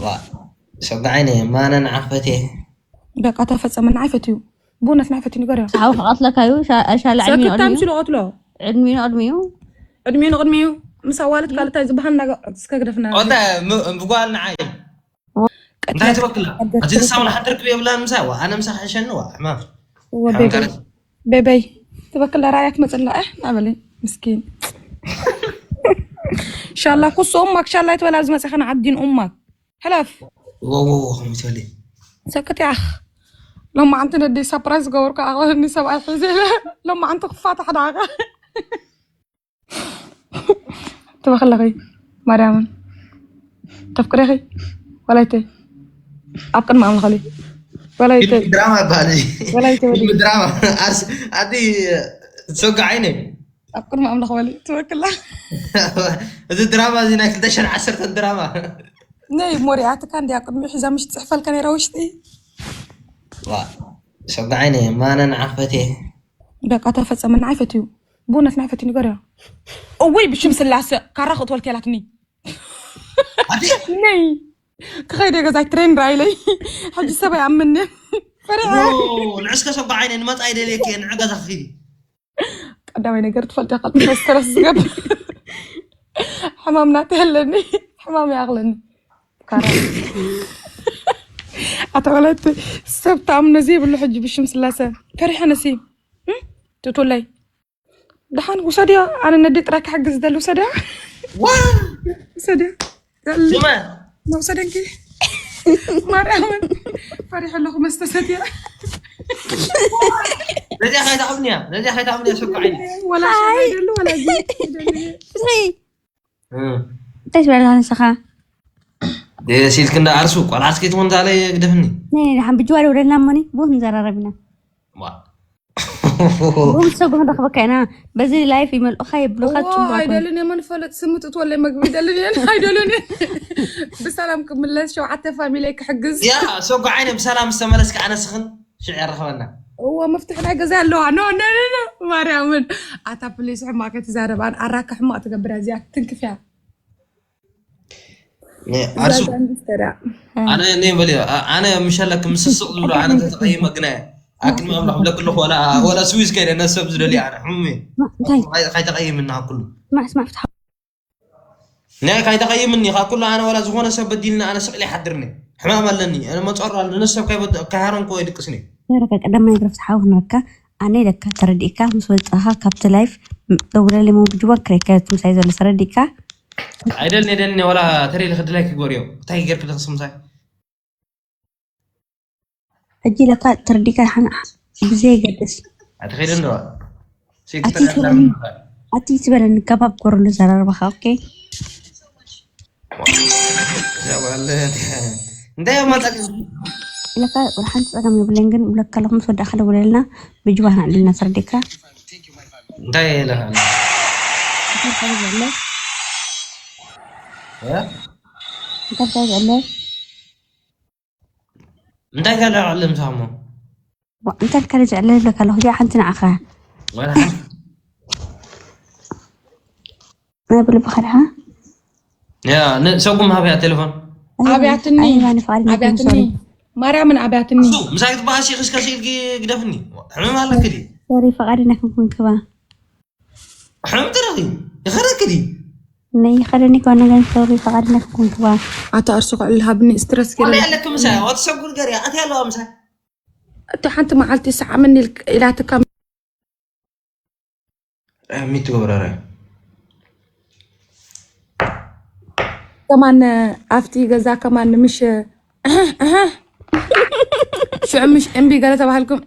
ዋ፣ ሰጋዓይነ ማነን ዓፈቴ። በቃ ተፈጸመና። ኣይፈትዩ፣ ብእውነት ናይ ፈትዩ ንገር። ሓው ክቐትለካ እዩ። ሻ- ሻላ ዕድሚኡ ሰክታ ዕድሚኡ ምስሉ ቀትሎ። ዕድሚኡ ዕድሚኡ ዕድሚኡ ንቕድሚኡ ምስ ኣዋልድ ካልእ እንታይ ዝበሃል እናገ- እስከ ግደፍና። ቆንታ ብጓል ንዓይ እንታይ ትበክላ? እቲ ንሳውን ሓንቲ ርክብ የብላን ምሳይ። ዋ፣ ኣነ ምሳ ክሕሸኒ። ዋ፣ ሕማም። ወ ቤበይ፣ ቤበይ ትበክላ ራእያ ትመፅላ። እ ናበለ ምስኪን። ሻላ ኩሱ እማክ ሻላ ይትበላ ኣብዚ መፅኻ ንዓዲን እማክ ሕለፍ። ወወወ ከምትበሊ ሰክት ያኽ። ሎማዓንቲ ነዲ ሳፕራይዝ ዝገበርኩ ኣቕለኒ ሰብኣይ ሒዘ ኢለ። ሎማዓንቲ ክፋታሕ ደዓኻ ትበኽለኺ ማርያምን ተፍቅሬኺ ወላይተይ ኣብ ቅድሚ ኣምላኸሊ ወላይተይ ድራማ ይበሃል። ወላይተይ ወዲ ፊልም ድራማ ኣርስ ኣዲ ሰጋ ዓይነ ኣብ ቅድሚ ኣምላኽ ወሊ ትበክላ እዚ ድራማ እዚ ናይ ክልተ ሽሕን ዓሰርተን ድራማ ነይ ሞሪኣትካ እንዲ ኣብ ቅድሚ ሒዛ ምሽ ትፅሕፈልካ ነይራ ውሽጢ ዋ፣ ሰጋ ዓይነ ማነን ዓፈቴ በቃ ተፈጸመና። ኣይፈትዩ ብእውነት ናይ ፈትዩ ንገር እውይ ብሽም ስላሰ ካራ ክትወልክ ያላትኒ ኣዲ ነይ ክኸይደ ገዛይ ትሬን ራይለይ ሕጂ ሰበይ ኣምነ ፈሪሐ ንዕስከ ሰጋ ዓይነ ንመጻ ይደልየኪ ንዕገዛ ክኺዲ ቀዳማይ ነገር ትፈልጥ ኢኻ መስተረስ ዝገብር ሕማም ናተ ኣለኒ ሕማም ይኣኽለኒ ካራ ኣተወለት ሰብ ተኣምኖ ዘይብሉ ሕጂ ብሽም ስላሰ ፈሪሐ ነሲ ትቱለይ ደሓን ውሰድዮ ኣነ ነዲ ጥራይ ክሕግዝ ዝደሊ ውሰድያ ዋ ውሰድያ ስማ መውሰደንኪ ማርያምን ፈሪሐ ኣለኹ መስተ ሰትያ ነዚኣ ከይትኣምንያ ነዚኣ ከይትኣምንያ ሰጋ ዓይነ ወላ ሻሂ ይደሉ ወላ ጊ እንታይ ትበልካ ንስኻ? ደስ ኢልክ እንዳ ኣርሱ ቆልዓ እስኪ ትኾን ዛለ ግደፍኒ ናይ ደሓን ብጅዋ ደውለልና እሞኒ ብኡ ንዘራረብ ኢና ዋ ብኡ ምስ ሰጉ ክንረኽበካ ኢና በዚ ላይፍ ይመልኡኻ የብሉኻ ጽቡቕ ኣይኮነ ኣይደልን የመን ፈለጥ ስምት እትወለይ መግቢ ይደልን እየን ኣይደልን እየን ብሰላም ክምለስ ሸውዓተ ፋሚሊ ክሕግዝ ያ ሰጋ ዓይነ ብሰላም ዝተመለስካ ኣነስኽን ሽዕ ያረኸበና እዎ መፍትሒ ናይ ገዛ ኣለዋ ኖ ኖ ኖ ኖ ማርያምን ኣታ ፕሊስ ሕማቅ ከትዛረብ ኣን ኣራካ ሕማቅ ትገብር እዚኣ ትንክፍያ ኣርሱ ሚስተርያ ኣነ እኔ በል ኣነ ምሸለክ ምስስቕ ዝብሎ ኣነ ተተቐይመ ግና ኣክን ምእምራ ክብለክ ኣለኹ ወላ ወላ ስዊዝ ከይደ ነሰብ ዝደሊ ኣነ ሕሙም እንታይ ካይተቐይምና ኩሉ ስማዕ ስማዕ ፍትሓ ናይ ካይተቐይምኒ ካብ ኩሉ ኣነ ወላ ዝኾነ ሰብ በዲልና ኣነ ስቕል ይሓድርኒ ሕማም ኣለኒ ኣነ መፀሩ ኣሎ ነሰብ ካይሃረንኮ ይድቅስኒ ገረካ ቀዳማይ ግረፍ ዝሓወ ክንረካ ኣነ ኢለካ ተረዲእካ ምስ ወፃኻ ካብቲ ላይፍ ደውለለይ መውጅቦ ክረከት ምሳይ ዘሎ ተረዲእካ ኣይደልኒ ደልኒ ወላ ተሪሊ ክድላይ ክግበርዮ እንታይ ገርክ ደክስ ምሳይ ሕጂ ኢለካ ተረዲእካ ሓና ብዘየገድስ ኣትኸይደ እንዶ ኣቲ ዝበለኒ ከባብ ኮረሉ ዘራርባኻ ኦኬ እንታይ መጣ ኢለካ ሓንቲ ፀገም የብለን ግን ብለካ ኣለኹ ምስ ወዳእካ ደውለልና ብጅባና ዕድልና ተረዲእካ እንታይ ኢለካ እንታይ ዘሎ እንታይ ዘሎ እንታይ ካልእ ዓለም ሳሞ እንታይ ካልእ ዝዕለል ይብለካ ኣለኹ እዚኣ ሓንቲ ንዓኻ ናይ ብልብኻ ድሓ ሰጉም ሃብያ ቴሌፎን ኣብያትኒ ኣብያትኒ ማርያምን ኣብያትኒ ምሳይ ትበሃሲ ክስከ ስኢልኪ ግደፍኒ ሕምም ኣለክ ዲ ሶሪ ፈቓድና ክንኩን ክባ ሕምም ትረኺ ይኸረክ ዲ ነይ ኸደኒ ከሆነ ገን ሶሪ ፈቓድና ክንኩን ክባ ኣታ እርሱ ክዕል ሃብኒ ስትረስ ኣበይ ኣለክ ምሳይ ኣቲ ሰጉ ንገር ኣቲ ኣለዋ ምሳይ እቲ ሓንቲ መዓልቲ ሰዓምኒ ኢላትካ ሚት ትገብረረ ከማን ኣብቲ ገዛ ከማን ምሽ ሽዑ ምሽ እምቢ ገለ ተባሃልኩም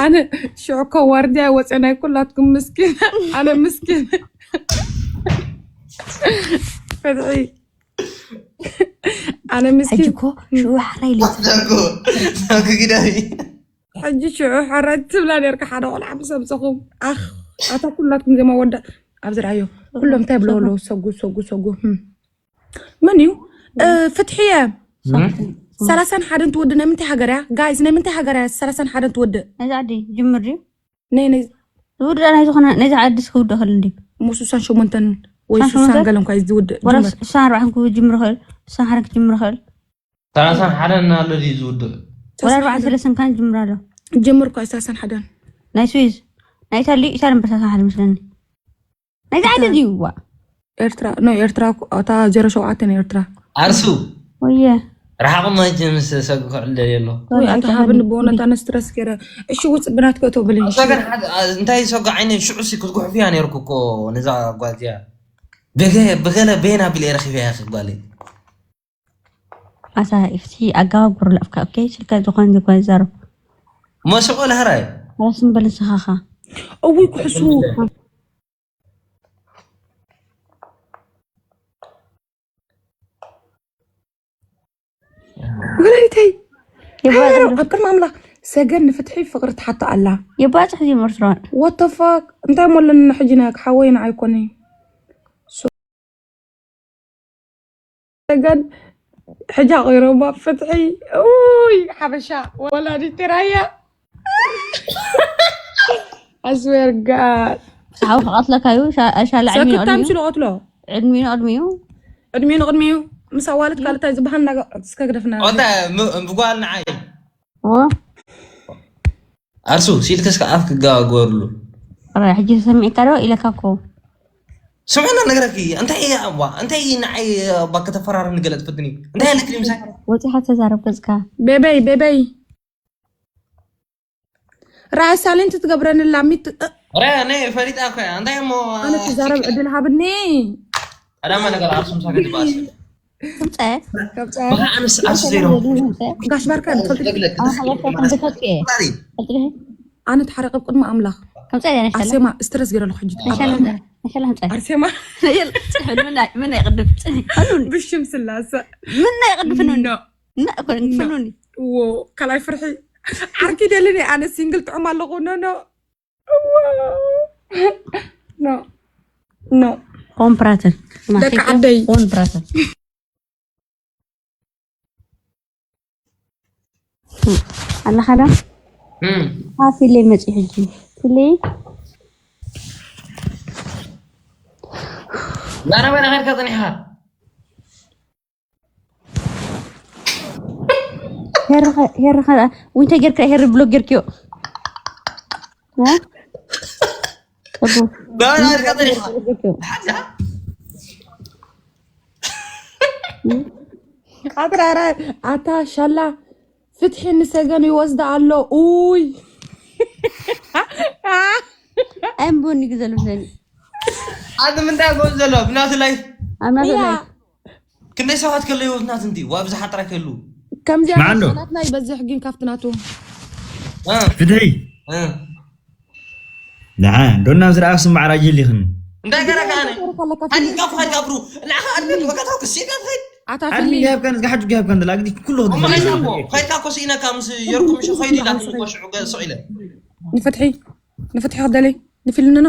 ኣነ ሽዑ እኮ ዋርድያ ወፀ ናይ ኩላትኩም ምስኪን ኣነ ምስኪን ፈትሒ ኣነ ሕጂ ምስኪን እኮ ሽዑ ሓራይ ኢለ ግዳይ ሕጂ ሽዑ ሓራይ ትብላ ነርካ ሓደ ቆልዓ ምስ ኣምፀኹም ኣኽ ኣታ ኩላትኩም ዜማ ወዳ ኣብዚ ረኣዮ ኩሎም እንታይ ብለው ኣለዉ ሰጉ ሰጉ ሰጉ ህም። መን እዩ እ፣ ፍትሕየ ሰላሳን ሓደን ትወድእ ናይ ምንታይ ሃገር እያ ጋይዝ ናይ ምንታይ ሃገር እያ ሰላሳን ሓደን ትወድእ ነዚ ዓዲ ጅምር ድዩ ነይ ነይ ዝውድእ ናይ ዝኾነ ነዚ ዓዲ ክውድእ ክእል እንዲ እሞ ስሳን ሸሞንተን ወይ ስሳን ገለን እኳ እዩ ዝውድእ። ስሳን ኣርባዕተን ክጅምር ይኽእል፣ ስሳን ሓደን ክጅምር ይኽእል። ሰላሳን ሓደን ኣሎ ድዩ ዝውድእ? ወላ ኣርባዕተን ሰለስተን ካን ይጅምር ኣሎ። ጅምር እኳ እዩ ሰላሳን ሓደን። ናይ ስዊዝ ናይ ኢታሊ ኢታሊ እምበር ሰላሳን ሓደን መስለኒ። ናይዚ ዓዲ ድዩ ዋ? ኤርትራ ኖ ኤርትራ እኮ- እታ ዜሮ ሸውዓተ ናይ ኤርትራ። ኣርሱ ወየ ረሓቕ ማጅ ምስ ሰብ ክዕል ደልየ ኣሎ። ወይ ኣታ ሃብን ብእውነት ኣነ ስትረስ ገይረ። እሺ ውፅእ ብናትከ እቶ ብለይ። እዛ ግን ሓደ- አ- እንታይ ሰጎ ዓይነ ሽዑ ሲ ክትጉሕፍያ ነርኩ እኮ ነዛ ጓልዚያ። ብገ- ብገለ ቤና ቢለ ረኺበያ ክጓለይ። ኣታ ኢፍቲ ኣጋባብ ጉርላፍካ ኦኬ ስልካ ዝኾን ዝኾን ይዛረብ። መሸቆ ለህራይ። ራስን በል ንስኻኻ። እውይ ኩሕሱ። ወላይተይ የባፅሕ ኣብ ቅድሚ ኣምላኽ ሰገን ንፍትሒ ፍቕሪ ትሓቶ ኣላ። የባፅሕ እዩ መርትሮን። What the fuck? እንታይ ሞለና ሕጂ ና ክሓወይ ንዓይ ኮነ። ሰገን ሕጂ ኣቕይሮማ ፍትሒ። ኡይ ሓበሻ ወላዲት ራያ። I swear God። ሳሓው ክቐትለካ እዩ። ሻ- ሻላ ዕድሚኡ ሰክታም ቅድሚኡ። ስለ ቀትሎ ዕድሚኡ ቅድሚኡ። ዕድሚኡ ንቅድሚኡ ምስ ኣዋልድ ካልእታይ ዝበሃል እናገ እስከ ግደፍና። ኦታ ብጓል ንዓይ ዎ ኣርሱ ሲልከስ ከኣፍ ክጋገርሉ። ረ ሕጂ ተሰሚዕካ ዶ ኢለካ እኮ። ስምዕና ነገረኪ እንታይ እያ እባ እንታይ እዩ ንዓይ እባ ከተፈራርኒ ገለ ትፈትኒ እንታይ ኣለክኒ ምሳይ። ወፂኻ ተዛረብ ገፅካ። ቤበይ ቤበይ ራእይ ሳሌንት ትገብረኒ ላሚት። ረ ነይ ፈሊጣ እኮ እያ እንታይ እሞ። ኣነ ትዛረብ ዕድል ሃብኒ። ቀዳማ ነገር ኣርሱ ምሳከ ትባስ። ከምፀ ከምፀ ብኻ ኣነስ ኣርሱ ዘይረኽቡ። ጋሽ ባርካ ንፈልጥ። ኣነ ሓለፍካ ከም ዝፈልጥ እየ። ፈልጥ ዲኺ? ኣነ ተሓረቀ ቅድሚ ኣምላኽ። ከምፀ እየ ነሻለ። ኣርሴማ ስትረስ ገይረ ኣለኹ ሕጂ። ነሻለ ነሻለ ከምፀ። ኣርሴማ የል ጽሕል ምና ምና ይቅድም ጽሕል ፈሉኒ። ብሽም ስላሰ ምና ይቅድም ፈሉኒ። ኖ እና እኮ ፈሉኒ። ዎ ካልኣይ ፍርሒ ዓርኪ ደልኒ ኣነ ሲንግል ጥዑም ኣለኹ። ኖ ኖ ኖ ኖ ሆን ፕራተን ደቂ ዓደይ ሆን ፕራተን። ኣለኻ ዶ? እም። አ ፊሌ መጺ ሕጂ። ፊሌ ዛረባ ዳኸድካ ጸኒሕኻ። ሄርኻ ሄርኻ ዊንተ ጌርካ ሄር ብሎ ጌርክዮ። እ? ጽቡቅ። ዛረባ ዳኸድካ ጸኒሕኻ። ጌርክዮ። ሓዛ ኣትራራ ኣታ ሻላ ፍትሒ ንሰገን ይወስዳ ኣሎ። ኡይ ኣምቦኒ ግዘሉ ብለኒ። ኣንተ ምንታይ ጎል ዘሎ ብናቱ ላይፍ ኣብ ናቱ ያ። ላይፍ ክንደይ ሰባት ከለዩ ብናት እንዲ ዋ ብዝሓ ጥራይ ከሉ ከምዚኣ ማን ዶ? ናትና ይበዝሕ ግን ካብቲ ናቱ እ፣ ፍትሒ እ። ደሓ ዶና ዝረኣ ስማዕ ራጅል ይኽን እንታይ ገረካ ኣነ ሓሊልካ እኮ ሓሊልካ ብሩ ንዓኻ ኣድነት በቃ ታውክስ ኢልካ ትኸይድ ኣታ ሓሊ ፊልሚ ይሃብካ ንዝጋ ሓጁ ይሃብካ እንድላ ግዲ ኩሉ እሞ ሓሊልካ እኮ ከይድካ እኮ ስኢነካ ምስ ዮርኩ ምሽ ኸይዱ ኢላ ትልቆ ሽዑ ገ- ስቕ ኢለ ንፍትሒ ንፍትሒ ክደለይ ንፊልምና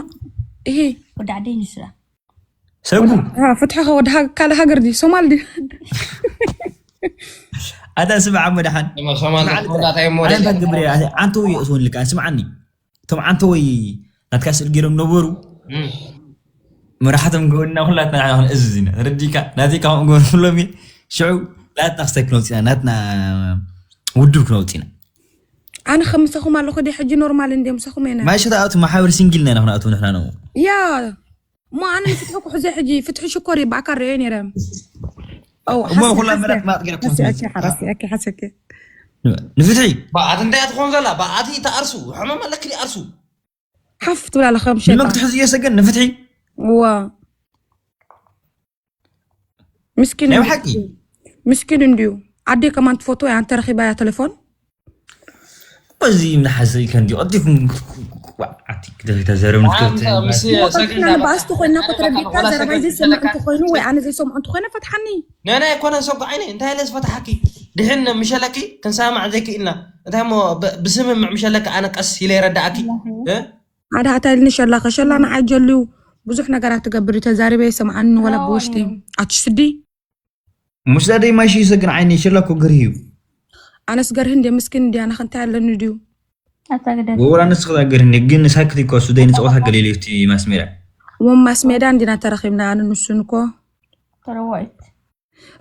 እሂ ወዲ ዓደይ ንስላ ሰጉ ፍትሒ ከ ወዲ ሃ- ካልእ ሃገር ድዩ ሶማል ድዩ ኣታ ስምዓ እሞ ደሓን እሞ ሶማል ዝኾንዳታይ እሞ ኣነ እንታይ ግብር እየ? ዓንተወይ እየ እትወን ልካ ስምዓኒ እቶም ዓንተወይ ናትካ ስእል ገይሮም ነበሩ እም። መራሕቶም ገበና ኩላትና ንሕና ክንእዝዝ ኢና ተረዲእካ ናተይ ካብኦም ገበሩ ብሎም እየ ሽዑ ናትና ክስታይ ክነውፅና ናትና ውድብ ክነውፅና ኣነ ከም ምሳኹም ኣለኹ ዲ ሕጂ ኖርማል እንዲ ምሳኹም ኢና ማይ ሸታ ኣቱ ማሓበር ሲንግል ና ኢና ክንኣቱ ንሕና ነው ያ እሞ ኣነ ንፍትሒ ኩሕዘ ሕጂ ፍትሒ ሽኮር እዩ ብኣካል ርእዮ ነይረ እሞ ኩላ መላት ማጥ ገይረ ኮንት ሓሰኪ ሓሰኪ ንፍትሒ በኣት እንታይ ትኾን ዘላ በኣት ተኣርሱ ሕመም ኣለክ ኣርሱ ሓፍ ትብል ኣለ ከም ሸጣ ክትሕዝ እየ ሰገን ንፍትሒ ዋ ምስኪን ናይ ብሓቂ ምስኪን እንድዩ ኣዴ ከማን ትፈትዎ እያ እንተረኺባያ ቴሌፎን እዚ ምናሓሰ ከንዲ ቀዲኩም ዓቲ ክደኺ ተዘረብ ንትከብተ ምስ ሰገን ባእስቲ ኮይና ከተረዲእካ ዘረባይ ዘይሰምዕ እንተኮይኑ ወይ ኣነ ዘይሰምዖ እንተኮይነ ፈትሓኒ ነና ኣይኮነን ሰጉ ዓይነ እንታይ ኢለ ዝፈትሓኪ ድሕን ምሸለኪ ክንሰማማዕ ዘይክኢልና እንታይ ሞ ብስምምዕ ምሸለኪ ኣነ ቀስ ኢለ ይረዳእኪ እ? ሓደ ሃታ ኢልኒ ሸላ ከሸላ ንዓይ ጀልዩ ብዙሕ ነገራት ትገብር እዩ ተዛሪበ ይሰምዓኒ ወላ ብውሽጢ ኣቲ ስዲ ሙሽ ዳደይ ማይሽ ይሰግን ዓይኒ ሽላ እኮ ገርሂ እዩ ኣነስ ገርሂ እንደ ምስኪን እንዲ ኣነ ከንታይ ኣለኒ ድዩ ወላ ንስኽ ዛ ገርሂ እንደ ግን ንሳክት እኮ እሱ ደይ ንፀወታ ገሌለ እቲ ማስሜራ እሞ ማስ ሜዳ እንዲና ተረኺብና ኣነ ንሱን እኮ ተረዋይት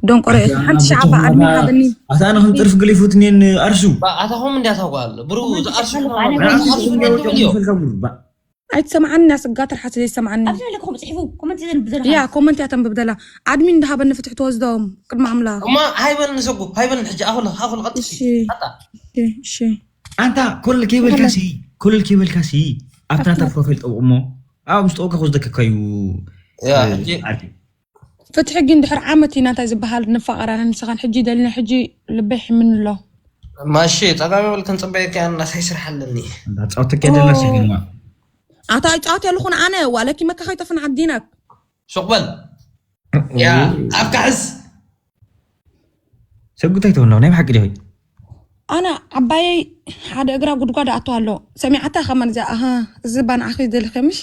ደንቆሮ እየ። ሓንቲ ሻዕባ ኣድሚን ሃበኒ። ኣታ ኣነ ከም ጥርፍ ገሊፉትኒን ኣርሱ ኣታ ኹም እንዲያ ታጓል ብሩ ኣርሱ ኣይትሰምዓኒ ያስጋ ትርሓስ ዘይሰምዓኒ። ኣብዚ ለኩም ፅሕፉ ኮመንት ዘን ብዘለካ ያ ኮመንት እያ ተንብብ ደላ ኣድሚን እንዳሃበኒ ፍትሒ ትወስዶም ቅድሚ ኣምላኽ። እማ ሃይበል ንሰጉ ሃይበል ሕጂ ኣኹል ኣኹል ቀጥሲ እሺ ኣታ እሺ እሺ ኣንታ ኮለል ከይበልካሲ ኮለል ከይበልካሲ ኣብቲ ናታ ፕሮፋይል ጠብቕ እሞ ኣብ ምስ ጠብካ ክወስደካ እዩ። ያ ሕጂ ፍትሒ ግን ድሕሪ ዓመት ኢና እንታይ ዝበሃል ንፋቐር ኣነ ንስኻን ሕጂ ደሊና ሕጂ ልበይ ሕምኒ ኣሎ። ማሺ ጸጋሚ ወል ክንጽበየካ ኢና እናሳይ ስራሕ ኣለኒ። እንዳጻወተካ ደላ ሲግማ ኣታ ኣይጻወት ያለኹን ኣነ ዋለኪ መካ ከይጠፍን ዓዲናክ ሱቕ በል ያ ኣብ ካሕስ ሰጉ እንታይ ትብል ኣለኹ ናይ ብሓቂ ዲኺ? ኣነ ዓባየይ ሓደ እግራ ጉድጓድ ኣቶ ኣሎ ሰሚዓታ ከማን እዚኣ ኣሃ እዚ ባንዓኺ ደልኸ ምሽ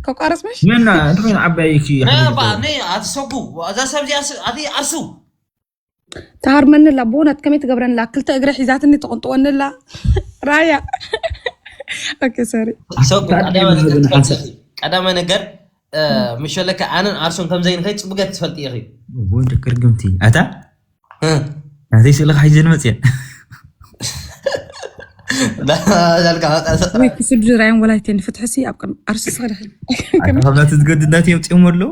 ከቋርጽ ምሽ መና እንታይ ኮይኑ ዓባይኪ ባ ነይ ኣትሰጉ እዛ ሰብ እዚኣ ኣቲ ኣርሱ ትሃርመንላ ብእውነት ከመይ ትገብረንላ ክልተ እግረ ሒዛትኒ ትቕንጥወንላ ራያ ኦኬ ሶሪ ሰጉ ቀዳማይ ነገር ትፈልጢ ኢኺ። ቀዳማይ ነገር ምሸለካ ኣነን ኣርሱን ከምዘይንኸይ ጽቡቅ ትፈልጢ ኢኺ። ወይ ደቂ ርግምቲ ኣታ ናተይ ስእሊ ክሓይዘ ንመፅእ ዳልካ ወይ ክስዱ ራያን ወላይቴን ፍትሕሲ ኣብ ቅድሚ ኣርሱ ስኽድኺ ካብናት ዝገድዳት እዮም ፅኦም ኣለዉ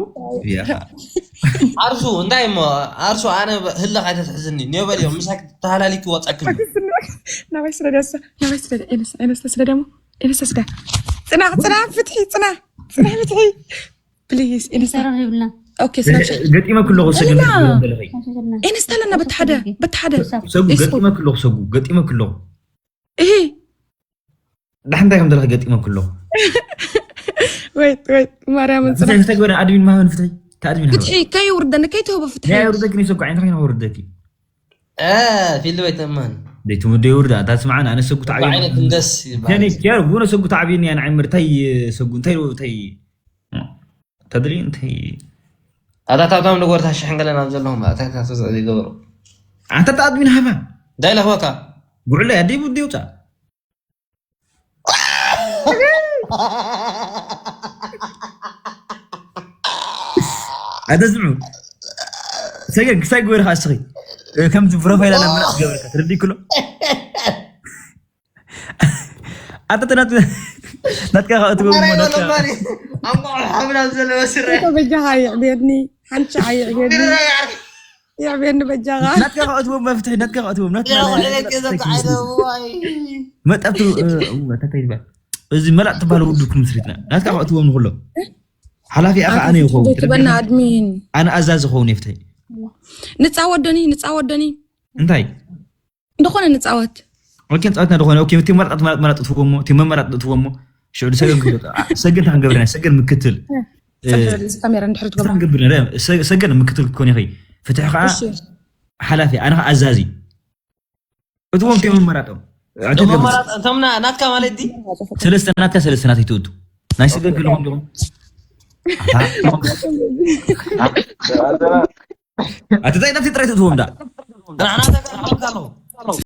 ኣርሱ እንታይ እሞ ኣርሱ ኣነ ህለኽ ኣይተትሕዝኒ ኔበል እዮም ምሳክ ተሃላሊክ ወፀክል ናባይ ስለ ደሳ ናባይ ስለ ኤነስ ኤነስ ስለ ደሞ ኤነስ ስለ ጽና ጽና ፍትሒ ጽና ጽና ፍትሒ ፕሊዝ ኤነስ ሰላም ይብልና ኦኬ ስለ ገጢመ ክለኹ ሰገን ኤነስ ተለና በተሓደ በተሓደ ሰጉ ገጢመ ክለኹ ሰጉ ገጢመ ክለኹ እሂ ዳሕንታይ ከም ዘለካ ገጢመ ክለኹ ወይት ወይት ማርያምን ጽና ፍትሒ እንታይ ግበረ ኣድሚን ማህበን ፍትሒ ተኣድሚን ሃበ ፍትሒ ከይውርደኒ ከይትህቦ ፍትሒ ናይ ውርደኪ ንሰጉ ዓይንኻ ከይና ውርደኪ ፊልድ ቤት እመን ደይትምደ ይውርዳ እታ ስምዓን ኣነ ሰጉ ተዓብየኒ ዓይነት እንደስ ይባል ኬር ጉነ ሰጉ ተዓብየኒ ኣነ ዓይመር እንታይ ሰጉ እንታይ እንታይ ተድሪ እንታይ ኣታ ታብታም ንጎርታ ሽሕን ገለን ኣብ ዘለኹም ኣታ ዘይገብሩ ኣንተ ተኣድሚን ሃባ እንታይ ለኽበካ ጉዕለ ኣደይ ቡዲ ውፃ ኣደዝዑ ሰገን ክሳይ ግበር ከዓ እስኺ ከምዚ ፕሮፋይል ኣለ ምና ትገብርካ ትርዲ ክሎ ኣንተ ናት ናትካ ከዓ እትገብሩ ናትካ ኣንቋቑ ሓብላ ዘለዎ ስረ እኮ በጃኻ ይዕብየኒ ሓንቻ ይዕብየኒ ይዕብየኒ በጃኻ ናትካ ከዓ እትዎም መፍትሒ ናትካ ከዓ እትዎም ናትካ መጣብቲ ተታይ ይበል እዚ መላጥ ትበሃል ውድብ ክንምስሪትና ናትካ ከዓ እትዎም ንኩሎ ሓላፊ ኣኻ ኣነ ይኸውን ትበና ኣድሚን ኣነ ኣዛዚ ኸውን የፍታይ ንፃወት ዶኒ ንፃወት ዶኒ እንታይ እንደኾነ ንፃወት ኦኬ ንፃወትና ዝኾነ ኦኬ እቲ መራጣት መራጣት መራጣት ትወሞ እቲ መመራጣት ትወሞ ሽዑ ሰገን ክገ ሰገን ታን ገብረና ሰገን ምክትል ሰገን ካሜራ እንድሕር ትገብራ ታን ገብረና ሰገን ምክትል ክኮን ይኸይ ፍትሒ ከዓ እሺ ሓላፊ ኣነ ከዓ ኣዛዚ እትዎም ከይ መመራጦም እቶም ናትካ ማለት ዲ ሰለስተ ናትካ ሰለስተ ናተይ ትእቱ ናይ ሰገን ክልኹም ዲኹም ኣቲ ታይ ናተይ ጥራይ ትእትዎም ዳ ንሕና ተቀርበልካ ኣለኹ